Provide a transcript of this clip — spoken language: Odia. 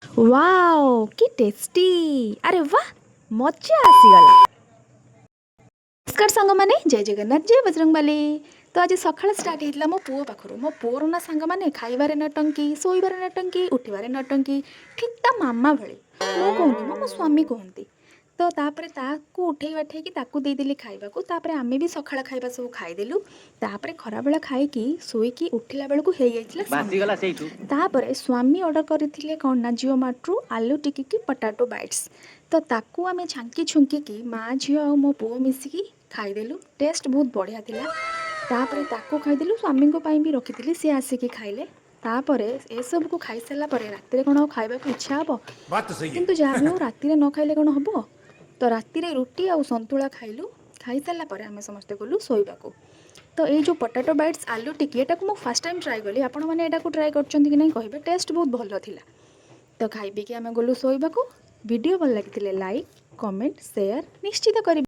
ୱାଓ, କି ଟେଷ୍ଟି! ଆରେ ବାଃ, ମଜା ଆସିଗଲା। ନମସ୍କାର ସାଙ୍ଗମାନେ, ଜୟ ଜଗନ୍ନାଥ, ଜୟ ବଜରଙ୍ଗବାଲି। ତ ଆଜି ସକାଳ ଷ୍ଟାର୍ଟ ହେଇଥିଲା ମୋ ପୁଅ ପାଖରୁ। ମୋ ପୁଅର ନା ସାଙ୍ଗମାନେ, ଖାଇବାରେ ନଟଙ୍କି, ଶୋଇବାରେ ନଟଙ୍କି, ଉଠିବାରେ ନଟଙ୍କି, ଠିକ୍ ତା ମାମା ଭଳି। ମୁଁ କହୁନି, ମୋ ସ୍ୱାମୀ କୁହନ୍ତି। ତ ତାପରେ ତାକୁ ଉଠେଇ ବାଠେଇକି ତାକୁ ଦେଇଦେଲି ଖାଇବାକୁ। ତାପରେ ଆମେ ବି ସକାଳ ଖାଇବା ସବୁ ଖାଇଦେଲୁ। ତାପରେ ଖରାବେଳ ଖାଇକି ଶୋଇକି ଉଠିଲା ବେଳକୁ ହେଇଯାଇଥିଲା ସନ୍ଧ୍ୟା। ଭାସିଗଲା ସେଇଠୁ। ତାପରେ ସ୍ୱାମୀ ଅର୍ଡ଼ର କରିଥିଲେ କ'ଣ ନା ଜିଓ ମାର୍ଟରୁ ଆଲୁ ଟିକି, ପଟାଟୋ ବାଇଟ୍ସ। ତ ତାକୁ ଆମେ ଛାଙ୍କି ଛୁଙ୍କିକି ମା ଝିଅ ଆଉ ମୋ ପୁଅ ମିଶିକି ଖାଇଦେଲୁ। ଟେଷ୍ଟ ବହୁତ ବଢ଼ିଆ ଥିଲା। ତାପରେ ତାକୁ ଖାଇଦେଲୁ। ସ୍ୱାମୀଙ୍କ ପାଇଁ ବି ରଖିଥିଲି, ସିଏ ଆସିକି ଖାଇଲେ। ତାପରେ ଏସବୁକୁ ଖାଇସାରିଲା ପରେ ରାତିରେ କ'ଣ ଆଉ ଖାଇବାକୁ ଇଚ୍ଛା ହେବ? बात तो सही है। କିନ୍ତୁ ଯାହା ବି ହଉ, ରାତିରେ ନ ଖାଇଲେ କ'ଣ ହେବ? ତ ରାତିରେ ରୁଟି ଆଉ ସନ୍ତୁଳା ଖାଇଲୁ। ଖାଇସାରିଲା ପରେ ଆମେ ସମସ୍ତେ ଗଲୁ ଶୋଇବାକୁ। ତ ଏଇ ଯେଉଁ ପଟାଟୋ ବାଇଟ୍ସ, ଆଲୁ ଟିକି, ଏଟାକୁ ମୁଁ ଫାର୍ଷ୍ଟ ଟାଇମ୍ ଟ୍ରାଏ କଲି। ଆପଣମାନେ ଏଟାକୁ ଟ୍ରାଏ କରିଛନ୍ତି କି ନାହିଁ କହିବେ। ଟେଷ୍ଟ ବହୁତ ଭଲ ଥିଲା। ତ ଖାଇ ପିଇକି ଆମେ ଗଲୁ ଶୋଇବାକୁ। ଭିଡ଼ିଓ ଭଲ ଲାଗିଥିଲେ ଲାଇକ୍, କମେଣ୍ଟ, ସେୟାର ନିଶ୍ଚିତ କରିବେ।